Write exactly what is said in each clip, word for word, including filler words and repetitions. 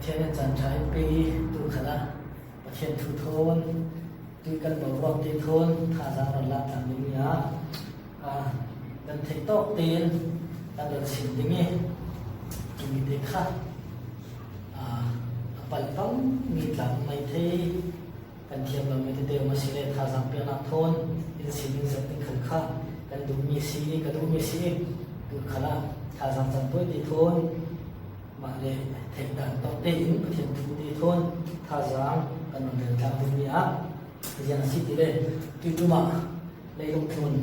Pathian in caan ṭha in pe tu khalah Pathian thu thawn, tui kan boruak te thawn, thazaang ron lak tlang ding ni ah, a, kan theih tawk tein kan ron sim ding i, tumi te kha, a, a palh pang mi tlang mai thei, kan thiam lo mi tete um a si le, thazaang piaknak thawn in sim in zat ding khal kha kan duhmi si, ka duhmi si. Tu khalah thazaang caan tawi te thawn, mah le theih dan tawk tein Pathian thu te thawn thazaang kan ron rel tlang ding ni ah, ziang a si ti le, tuitum ah leilung tlun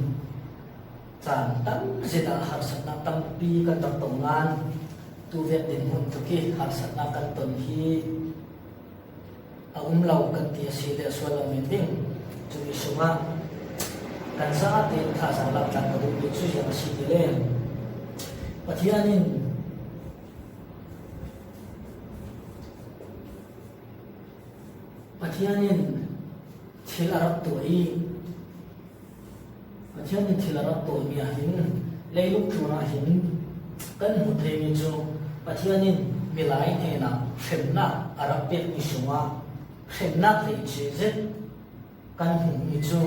caan tam zet ah harsatnak tampi kan rak tong nain, tu vek dinhmun tluk i harsatnak kan ton hi a um lo kan ti a si le a sual lo men ding. Cumi sungah kan za tein thazaang lak tlang ka duhmi cu ziang a si ti le, Pathian in, Pathian in thil a rak tuah i, Pathian in thil a rak tawlmi ah hin leilung tlun ah hin kan hmuh theimi cu Pathian in milai hnenah hremnak a rak pekmi sungah hremnak hleice zet kan hmuhmi cu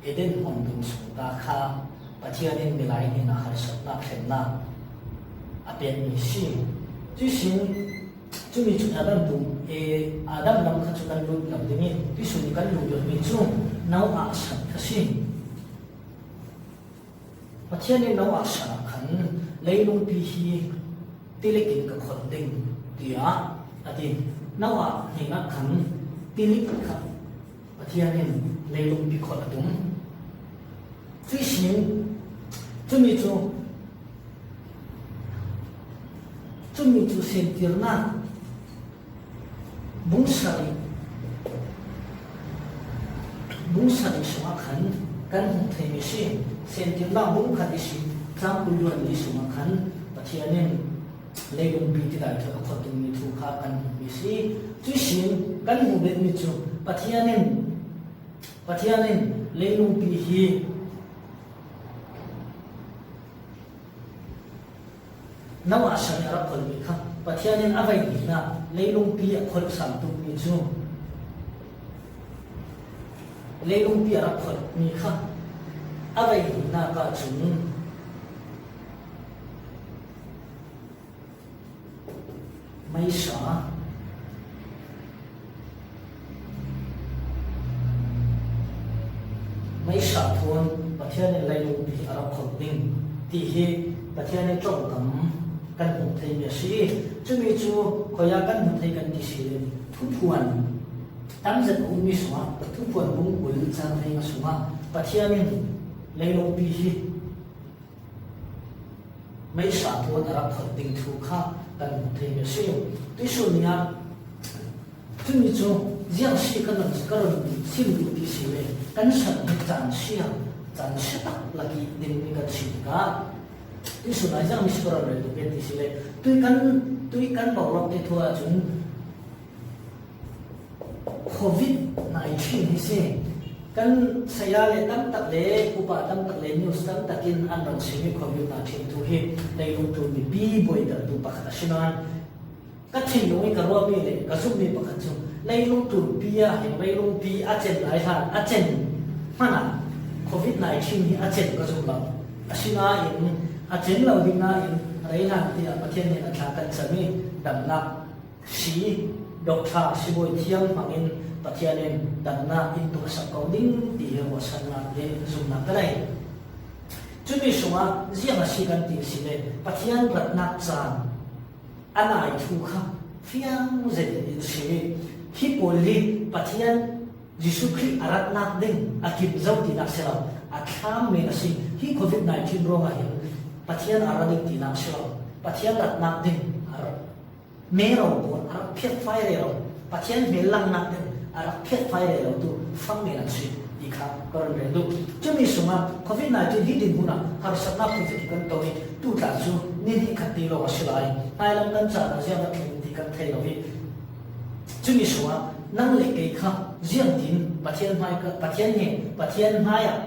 Eden huam dum sung ta kha Pathian in milai hnenah harsatnak hremnak a pekmi a si. Cuihsin cumi cu Adam tum, e, Adam lam kha cu kan lut lo ding i, tuihsun i kan lut lomi cu Noah san kha si. Pathian in Noah san ah khan leilungpi hi tilik in ka kholh ding, tiah a ti. Noah hnenah khan tilik kha Pathian in leilungpi kholh a tum. Cuihsin cumi cu, cumi cu sentirnak bung sarih, bung sarih sungah khan kan hmuh theimi a si. Sentirnak bung khat ihsin cang kul le li sungah khan Pathian in leilungpi tidai thawk a kholh dingmi thu kha kan hmuhmi a si. Cuihsin kan hmuh betmi cu Pathian in, Pathian in leilungpi hi Noah san i a rak kholhmi kha Pathian in a vei hnihnak leilungpi a kholh sam tukmi cu, leilungpi a rak kholhmi kha a vei hnihnak ahcun meisa, meisa thawn Pathian in leilungpi a rak kholh ding ti hi Pathian i ṭongkam kan hmuh theimi a si. Cumi cu khuaia kan hmuh thei kan ti si le, Thuphuan tam zet a ummi sungah, Thuphuan bung kul cang hleinga sungah Pathian in leilungpi hi meisa thawn a rak kholh ding thu kha kan hmuh theimi a si. Tuihsun ni ah cumi cu ziang si kan rak, ka rak sim duh ti si le, kan san hi caan sia, caan sia tak lak i dingmi kan si tikah, tuihsun ah ziang mi si ka rak rel duh ti si le, tui kan, tui kan boruak te thu ahcun, Covid nineteen hi si. Kan saya le tamtak le upa tamtak le news tamtak in an rak chimmi Covid nineteen thu hi leilung tlun mipi buaitertu pakhat a si nain, ka thinlung i ka ruahmi le ka zumhmi pakhat cu leilung tlunpi ah hin leilungpi a cen lai hlan a cen hmanh ah Covid nineteen hi a cen ka zumh lo. Asinain a cen lo ding nain rei hlan tiah Pathian hnenah thla kan cam i damnak si, dawkṭha sibawi thiang hmangin Pathian in damnak in tuahsak ko ding ti hi ruahsannak le zumhnak ka nei. Cumi sungah ziang a si kan ti si le Pathian ratnak caan a nai thu kha fiang zetin in si. Hi pawl hi Pathian Jesuh Khrih a ratnak ding a kim zo tinak si lo, a thlam men a si. Hi Covid nineteen ruangah hin Pathian a ra ding tinak si lo, Pathian ratnak ding a ra, mero pawl a rak phiatfai rero, Pathian hmel langnak ding a rak phiatfai rero tu fang men an si ti kha ka run rel duh. Cumi sungah Covid nineteen hi dinhmun ah harsatnak phung kan to i, tu tla cu ni hnih khat ti lawng a si lai. Hmailam kan caan ah ziang rak tling ti kan thei lo i, cumi sungah nang le kei kha ziangtin Pathian hmai ka, Pathian he, Pathian hmai ah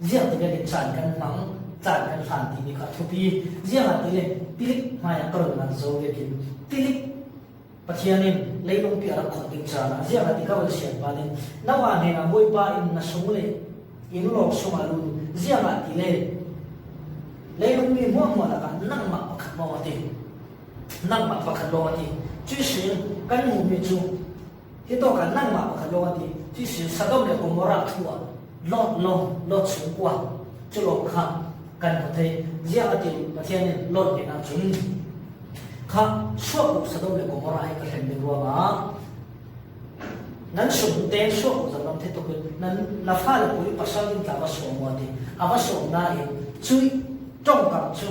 ziangtin caan kan hmang, caan kan hlan timi kha a thupi. Ziangahtile tilik hmai ah ka run ngan zo vekin tilik Pathian in leilungpi a rak khot ding caan ah, ziangahtile ka van sian panin, Noah hnenah Bawipa in na sung le inn lawng sungah lut uh, ziangahtile leilungpi hmuahhmuah lakah nangmah pakhat lawng a ti. Nangmah pakhat lawng a ti. Cuihsin kan hmuhmi cu hitawkah nangmah pakhat lawng a ti. Cuihsin Sodom le Gomorrah thu ah Lot lawng, Lot sungkua cu lawng kha kan hmu thei. Ziangahtile Pathian in Lot hnenah cun, kha suak uh, Sodom le Gomorrah hi ka hlen ding ruangah nan sung teng suak uh, zanglam thei tuk in nan, na fale pawl ih pasal ding tla va sawm uh a ti. A va sawm nain cuih ṭongkam cu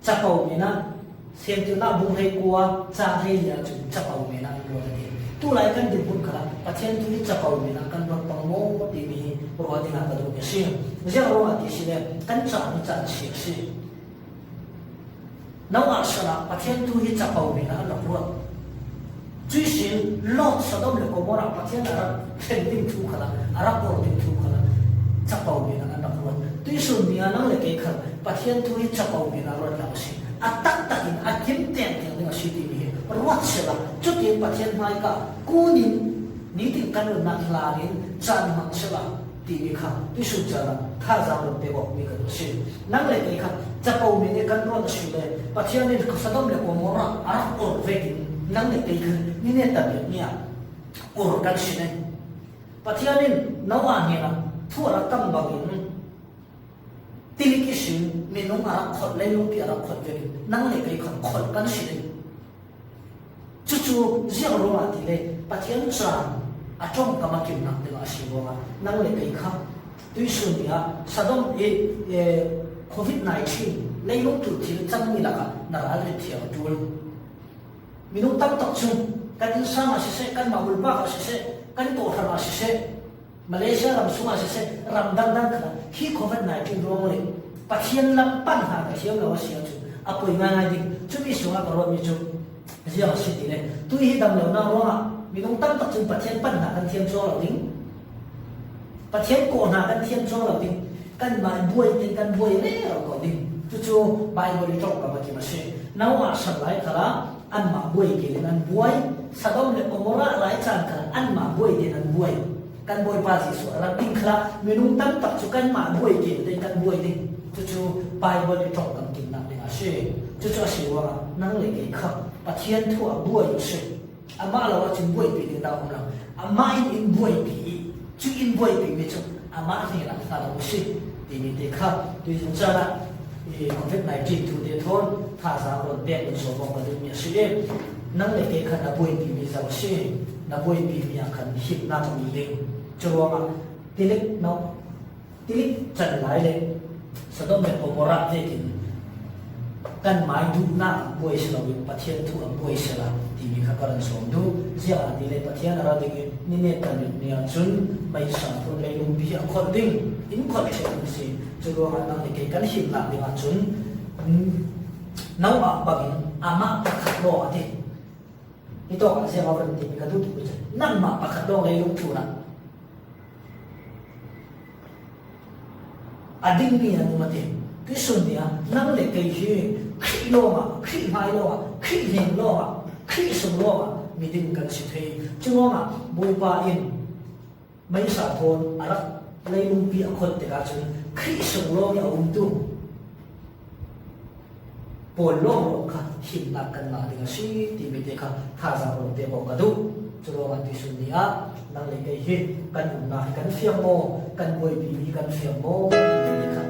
Capo men ah, Siangthonak bung hleikua cang hleili ah cun Capo men ah an ruat a ti. Tulai kan dinhmun khalah Pathian thu hi Capo men ah kan ruat pang maw timi hi ruat dingah ka duhmi a si. Ziang ruangah ti si le kan caan hi caan siang a si. Noah salah Pathian thu hi Capo men ah an rak ruat. Cuihsin Lot, Sodom le Gomorrah Pathian a rak hlen ding thu khalah, a rak ur ding thu khalah Capo men ah an rak ruat. Tuihsun ni ah nang le kei khal Pathian thu hi Capo men ah ruat lo a si. A taktak in a kim tengteng ding a si timi hi ruat sehla, cutin Pathian hmaika kunin nitin kan nunnak hlanin caan hmang sehla timi kha tuihsun caan ah thazaang run pek awkmi ka duh a si. Nang le kei kha Capo men ih kan ruat a si le Pathian in Sodom le Gomorrah a rak ur vekin nang le kei kha ni netan ni ah ur kan si ning. Pathian in Noah hnenah thu a rak kam bangin tilik ihsin minung a rak khot, leilungpi a rak khot vekin nang le kei kha khot kan si ning. Cucu ziang ruangah ti le Pathian caan a ṭongkam a kimnak dingah a si ruangah nang le kei kha tuihsun ni ah Sodom ih, eh, covid nineteen leilung tluk thil cangmi lakah na ralrin thiam a ṭul. Minung tamtak cun kan innsang ah siseh, kanmah bulpak ah siseh, kan kawhhran ah siseh, Malaysia ram sungah siseh, ram dangdang khalah hi covid nineteen ruang le Pathian lam pan hna ka thiam lo a si ahcun a poi ngaingai ding. Cumi sungah ka ruahmi cu ziang a si ti le, tui hi dam lonak ruangah minung tamtak cun Pathian pan hna kan thiam cuang lo ding. Pathian kawh hna kan thiam cuang lo ding. Kanmah buai tein kan buai rero ko ding. Cucu Baibal ih ṭongkam a kim a si. Noah san lai khalah anmah buai tein an buai. Sodom le Gomorrah lai caan khalah anmah buai tein an buai. Kan Bawipa Jesuh a rak ding khalah minung tamtak cu kanmah buai tein kan buai ding. Cucu Baibal ih ṭongkam kimnak ding a si. Cucu a si ruangah nang le kei kha Pathian thu ah buai uh si. Amah lo ahcun buaipi ding dah a um lo. Amah in in buaipi ih, cu in buaipimi cu amah hnenah hngal a um si timi te kha tuizung caan ah i covid nineteen thu te thawn thazaang rawn pek in sawm awk ka duhmi a si i, nang le kei kha na buaipimi zo a si. Na buaipimi ah khan himnak a um ding. Curuangah tilik no Tilik can lai le Sodom le Gomorrah vekin kanmah ih duhnak ah buai si loin Pathian thu ah buai sehla timi kha ka run sawm duh. Ziangahtile Pathian a ra dingin ni netan ni ahcun meisa phun leilungpi hi a khawlh ding, in khawlh ṭheh ding a si. Curuangah nang le kei kan himnak ding ahcun, mm, Noah bangin amah pakhat lawng a ti. Hitawk ah ziang a run timi ka duh tuk cu nangmah pakhat lawng leilung tlun ah a dingmi an um a ti. Tuisun ni ah nang le kei hi Khrih lawngah, Khrih hmai lawngah, Khrih hnen lawngah, Khrih sung lawngah miding kan si thei. Curuangah Bawipa in meisa thawn a rak leilungpi a khawlh tikah cun Khrih sung lawng ih a umtu pawl lawnglawng kha himnak kan ngah ding a si timi te kha thazaang rawn pek awk ka duh. Curuangah tuisun ni ah nang le kei hi kan umnak hi kan fiang maw, kan buaipimi hi kan fiang maw timi te kha